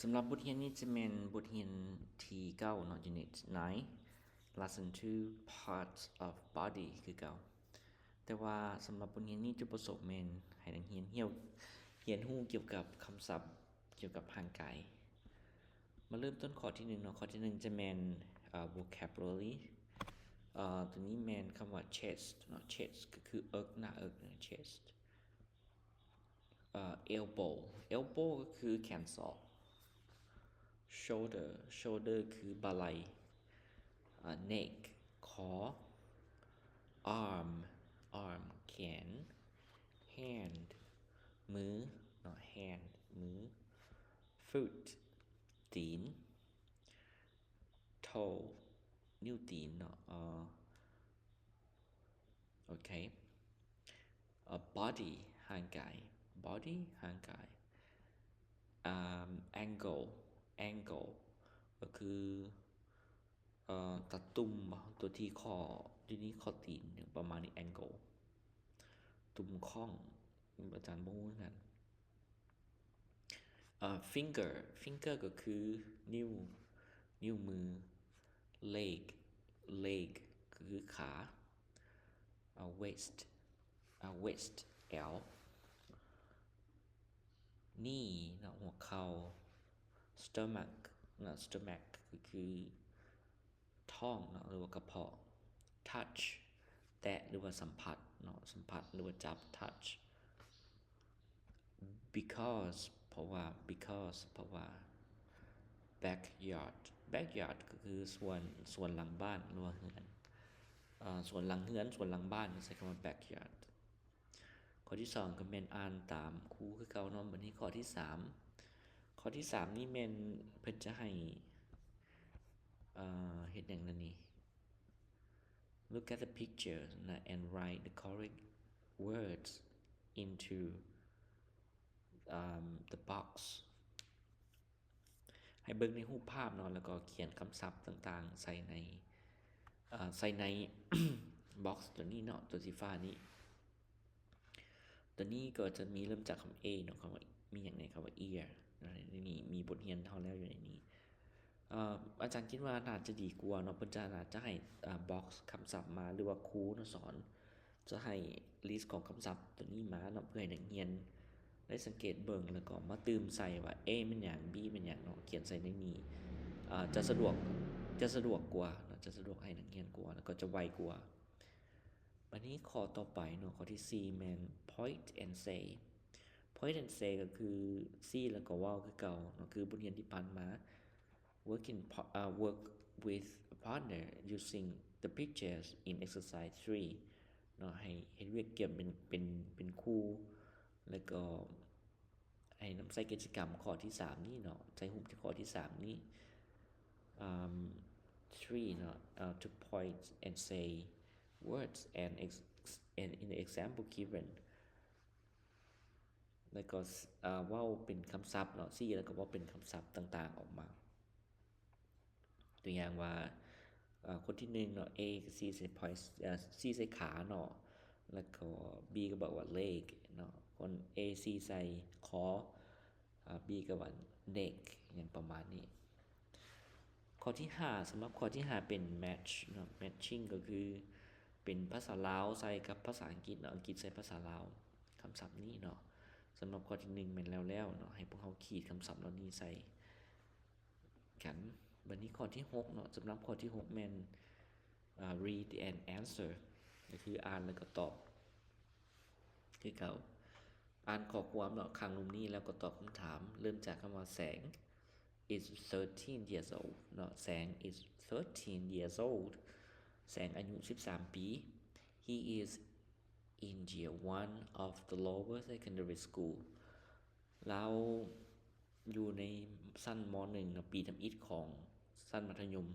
ສຳລັບບົດຮຽນນີ້ຈະແມ່ນບົດຮຽນທີເກົ້າເນາະ Unit nine, Lesson two, Parts of Body ຄືເກົ່າ. ແຕ່ວ່າສຳລັບບົດຮຽນນີ້ຈຸດປະສົງແມ່ນໃຫ້ນັກຮຽນຮຽນ ຮຽນຮູ້ກ່ຽວກັບຄຳສັບກ່ຽວກັບຮ່າງກາຍ. ມາເລີ່ມຕົ້ນຂໍ້ທີໜຶ່ງເນາະ. ຂໍ້ທີໜຶ່ງຈະແມ່ນ ເອີ່ vocabulary. ເອີ່ ຕົວນີ້ແມ່ນຄຳວ່າ chest ເນາະ, chest ກໍຄືເອິກ, ໜ້າເອິກ, chest. ເອີ່ elbow, elbow ກໍຄືແຂນສອກ. Shoulder, shoulder ຄືບ່າໄຫຼ່. ເອີ່ neck ຄໍ. Arm, arm ແຂນ. Hand ມືເນາະ, hand ມື. Foot ຕີນ. Toe ນິ້ວຕີນເນາະ. ເອີ່ ໂອເຄ. ເອີ່ body ຮ່າງກາຍ, body ຮ່າງກາຍ. ອາ ankle, ankle ກໍຄື ເອີ່ ຕາຕຸ່ມບໍ ຕົວທີ່ຂໍ້ ຢູ່ໃນຂໍ້ຕີນ ປະມານນີ້ ankle ຕຸ່ມຂ້ອງ. ອາຈານບໍ່ຮູ້ຄືກັນ. ເອີ່ finger, finger ກໍຄືນິ້ວ, ນິ້ວມື. Leg, leg ກໍຄືຂາ. ອາ waist, ອາ waist ແອວ. Knee ເນາະ, ຫົວເຂົ່າ. Stomach ເນາະ, stomach ກໍຄື ທ້ອງເນາະ ຫຼືວ່າກະເພາະ. Touch ແຕະ ຫຼືວ່າສຳຜັດເນາະ, ສຳຜັດ ຫຼືວ່າຈັບ. Touch. Because ເພາະວ່າ. Because ເພາະວ່າ. Backyard, backyard ກໍຄືສວນ, ສວນຫຼັງບ້ານ ຫຼືວ່າເຮືອນ. ເອີ່ ສວນຫຼັງເຮືອນ, ສວນຫຼັງບ້ານ ໃຊ້ຄຳວ່າ backyard. ຂໍ້ທີສອງກໍແມ່ນອ່ານຕາມຄູຄືເກົ່າເນາະ. ບັດນີ້ຂໍ້ທີສາມ, ຂໍ້ທີສາມນີ້ແມ່ນເພິ່ນຈະໃຫ້ ເອີ່ ເຮັດຫຍັງລະນີ້? Look at the picture ນະ and write the correct words into, um, the box. ໃຫ້ເບິ່ງໃນຮູບພາບເນາະ ແລ້ວກໍຂຽນຄຳສັບຕ່າງໆໃສ່ໃນ ເອີ່ ໃສ່ໃນ box ຕົວນີ້ເນາະ, ຕົວສີຟ້ານີ້. ຕົວນີ້ກໍຈະມີເລີ່ມຈາກຄຳ A ເນາະ, ຄຳວ່າ ມີຫຍັງແດ່? ຄຳວ່າ ear ເນາະ. ໃນນີ້ມີບົດຮຽນເຮົາແລ້ວຢູ່ໃນນີ້. ເອີ່ ອາຈານຄິດວ່າໜ້າຈະດີກວ່າເນາະ, ເພິ່ນຈະ ໜ້າຈະໃຫ້ ເອີ່ box ຄຳສັບມາ ຫຼືວ່າຄູເນາະສອນ ຈະໃຫ້ list ຂອງຄຳສັບຕົວນີ້ມາເນາະ ເພື່ອໃຫ້ນັກຮຽນໄດ້ສັງເກດເບິ່ງ ແລ້ວກໍມາຕື່ມໃສ່ວ່າ A ແມ່ນຫຍັງ B ແມ່ນຫຍັງເນາະ, ຂຽນໃສ່ໃນນີ້ ອາ ຈະສະດວກ ຈະສະດວກກວ່າເນາະ, ຈະສະດວກໃຫ້ນັກຮຽນກວ່າ ແລ້ວກໍຈະໄວກວ່າ. ບັດນີ້ຂໍ້ຕໍ່ໄປເນາະ, ຂໍ້ທີສີ່ແມ່ນ point and say. Point and say ກໍຄືຊີ້ແລ້ວກໍເວົ້າຄືເກົ່າເນາະ, ຄືບົດຮຽນທີ່ຜ່ານມາ. Work in pa- ເອີ່ work with a partner using the pictures in exercise three ເນາະ, ໃຫ້ເຮັດວຽກກຽມເປັນ ເປັນ ເປັນຄູ່ ແລ້ວກໍໃຫ້ນຳໃຊ້ກິດຈະກຳຂໍ້ທີສາມນີ້ເນາະ, ໃຊ້ຮູບຂໍ້ທີສາມນີ້ ອາ three ເນາະ, ເອີ່ to point and say words and ex- and in the example given. ແລ້ວກໍ ເອີ່ ເວົ້າເປັນຄຳສັບເນາະ, ຊີ້ແລ້ວກໍເວົ້າເປັນຄຳສັບຕ່າງໆອອກມາ. ຕົວຢ່າງວ່າ ເອີ່ ຄົນທີໜຶ່ງເນາະ, A ຊີ້ໃສ່ point ເອີ່ ຊີ້ໃສ່ຂາເນາະ, ແລ້ວກໍ B ກໍບອກວ່າ leg ເນາະ, ຄົນ A ຊີ້ໃສ່ຄໍ, ອາ B ກໍວ່າ neck ຫຍັງປະມານນີ້. ຂໍ້ທີຫ້າ, ສຳລັບຂໍ້ທີຫ້າເປັນ match ເນາະ, matching ກໍຄືເປັນພາສາລາວໃສ່ກັບພາສາອັງກິດເນາະ, ອັງກິດໃສ່ພາສາລາວ, ຄຳສັບນີ້ເນາະ. ສຳລັບຂໍ້ທີໜຶ່ງແມ່ນແລ້ວໆເນາະ, ໃຫ້ພວກເຮົາຂີດຄຳສັບເຫຼົ່ານີ້ໃສ່ກັນ. ບັດນີ້ຂໍ້ທີຫົກເນາະ, ສຳລັບຂໍ້ທີຫົກແມ່ນ ອາ read and answer ກໍຄືອ່ານແລ້ວກໍຕອບຄືເກົ່າ. ອ່ານຂໍ້ຄວາມເນາະ ຂ້າງລຸ່ມນີ້ ແລ້ວກໍຕອບຄຳຖາມ. ເລີ່ມຈາກຄຳວ່າ ແສງ is thirteen years old ເນາະ, ແສງ is thirteen years old, ແສງອາຍຸສິບສາມປີ. He is in year one of the lower secondary school, ລາວຢູ່ໃນຊັ້ນ ມ.ໜຶ່ງ ເນາະ, ປີທຳອິດຂອງຊັ້ນມັດທະຍົມ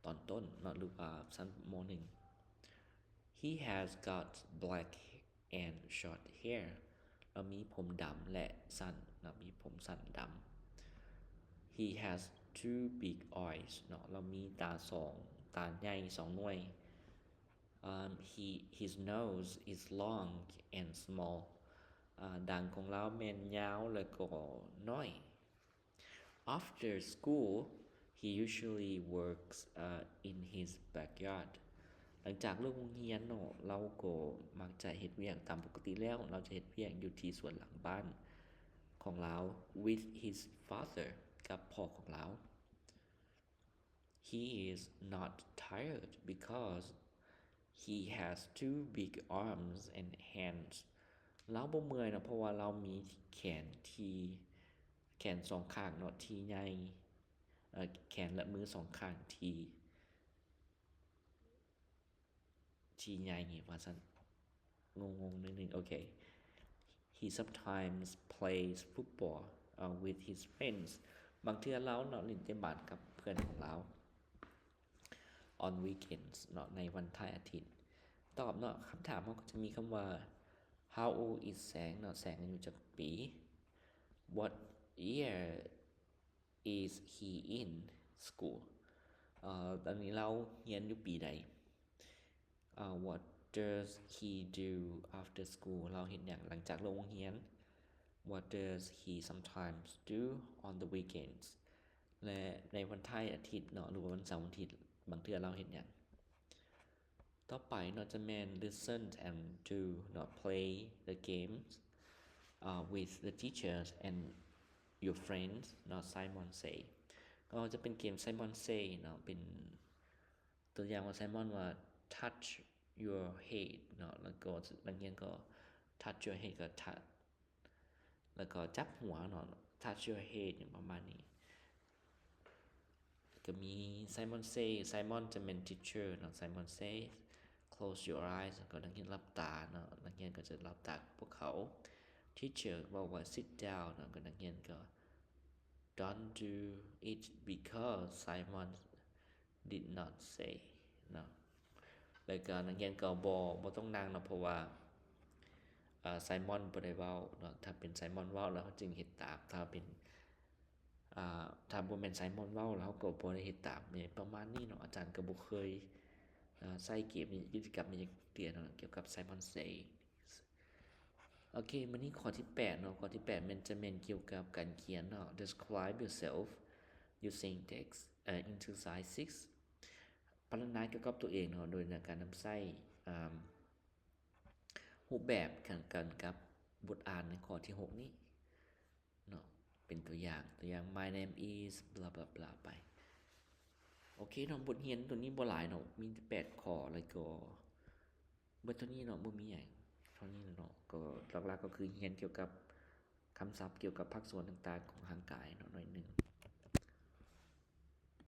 ຕອນຕົ້ນເນາະ ຫຼືວ່າຊັ້ນ ມ.ໜຶ່ງ. He has got black and short hair, ລາວມີຜົມດຳ ແລະ ສັ້ນເນາະ, ມີຜົມສັ້ນດຳ. He has two big eyes ເນາະ, ລາວມີຕາສອງ ຕາໃຫຍ່ສອງໜ່ວຍ. Um, he, his nose is long and small. ອາ ດັງຂອງລາວແມ່ນຍາວ ແລະ ກໍນ້ອຍ. After school, he usually works, uh, in his backyard. ຫຼັງຈາກເລີກໂຮງຮຽນເນາະ ລາວກໍມັກຈະເຮັດວຽກ, ຕາມປົກກະຕິແລ້ວລາວຈະເຮັດວຽກຢູ່ທີ່ສວນຫຼັງບ້ານຂອງລາວ with his father, ກັບພໍ່ຂອງລາວ. He is not tired because he has two big arms and hands. ລາວບໍ່ເມື່ອຍເນາະ ເພາະວ່າລາວມີແຂນທີ່ ແຂນສອງຂ້າງເນາະ ທີ່ໃຫຍ່, ເອີ ແຂນ ແລະ ມືສອງຂ້າງທີ່ ທີ່ໃຫຍ່ວ່າຊັ້ນ, ງົງໆ ໜ້ອຍໜຶ່ງ. ໂອເຄ. He sometimes plays football, uh, with his friends. ບາງເທື່ອລາວເນາະ ຫຼິ້ນເຕະບານກັບເພື່ອນຂອງລາວ on weekends ເນາະ ໃນວັນທ້າຍອາທິດ. ຕອບເນາະ ຄຳຖາມເຮົາກໍຈະມີຄຳວ່າ How old is ແສງເນາະ, ແສງອາຍຸຈັກປີ? What year is he in school? ເອີ ຕອນນີ້ລາວຮຽນຢູ່ປີໃດ? ເອີ What does he do after school? ລາວເຮັດຫຍັງຫຼັງຈາກເລີກໂຮງຮຽນ? What does he sometimes do on the weekends? ແລະ ໃນວັນທ້າຍອາທິດເນາະ ຫຼືວ່າວັນເສົາວັນອາທິດ ບາງເທື່ອລາວເຮັດຫຍັງ? ຕໍ່ໄປເນາະ ຈະແມ່ນ listen and do ເນາະ play the games, uh, with the teachers and your friends ເນາະ Simon say. ກໍຈະເປັນເກມ Simon say ເນາະ ເປັນຕົວຢ່າງວ່າ Simon ວ່າ touch your head ເນາະ ແລ້ວກໍນັກຮຽນກໍ touch your head ກໍ touch ແລ້ວກໍຈັບຫົວເນາະ touch your head ຫຍັງປະມານນີ້. ກໍມີ Simon say, Simon ຈະແມ່ນ teacher ເນາະ Simon say, close your eyes ກໍນັກຮຽນຫຼັບຕາເນາະ ນັກຮຽນກໍຈະຫຼັບຕາກັບພວກເຂົາ. Teacher ເວົ້າວ່າ sit down ເນາະ ກໍນັກຮຽນກໍ don't do it because Simon did not say ເນາະ ແລ້ວກໍນັກຮຽນກໍບໍ່ ບໍ່ຕ້ອງນັ່ງເນາະ ເພາະວ່າ ເອີ Simon ບໍ່ໄດ້ເວົ້າເນາະ. ຖ້າເປັນ Simon ເວົ້າແລ້ວເຮົາຈຶ່ງເຮັດຕາມ, ຖ້າເປັນ ອ່າ ຖ້າບໍ່ແມ່ນ Simon ເວົ້າແລ້ວເຮົາກໍບໍ່ໄດ້ເຮັດຕາມ ປະມານນີ້ເນາະ. ອາຈານກໍບໍ່ເຄີຍ ອ່າ ໃຊ້ເກມນີ້ ກິດຈະກຳນີ້ຈັກເທື່ອເນາະ ກ່ຽວກັບ Simon say. ໂອເຄ ມື້ນີ້ຂໍ້ທີແປດເນາະ ຂໍ້ທີແປດແມ່ນ ຈະແມ່ນກ່ຽວກັບການຂຽນເນາະ Describe yourself using text, ເອີ exercise six. ພັນລະນາກ່ຽວກັບຕົວເອງເນາະ ໂດຍການນຳໃຊ້ ອ່າ ຮູບແບບກັນ ກັນກັບບົດອ່ານໃນຂໍ້ທີຫົກນີ້ເນາະ. ເປັນຕົວຢ່າງ ຕົວຢ່າງ My name is blah blah blah ໄປ. ໂອເຄເນາະ ບົດຮຽນຕົວນີ້ບໍ່ຫຼາຍເນາະ ມີແຕ່ແປດຂໍ້ ແລ້ວກໍ ເບິດເທົ່ານີ້ເນາະ ບໍ່ມີຫຍັງ ເທົ່ານີ້ແຫຼະເນາະ. ກໍຫຼັກໆກໍຄືຮຽນກ່ຽວກັບຄຳສັບກ່ຽວກັບພາກສ່ວນຕ່າງໆຂອງຮ່າງກາຍເນາະ ໜ້ອຍໜຶ່ງ.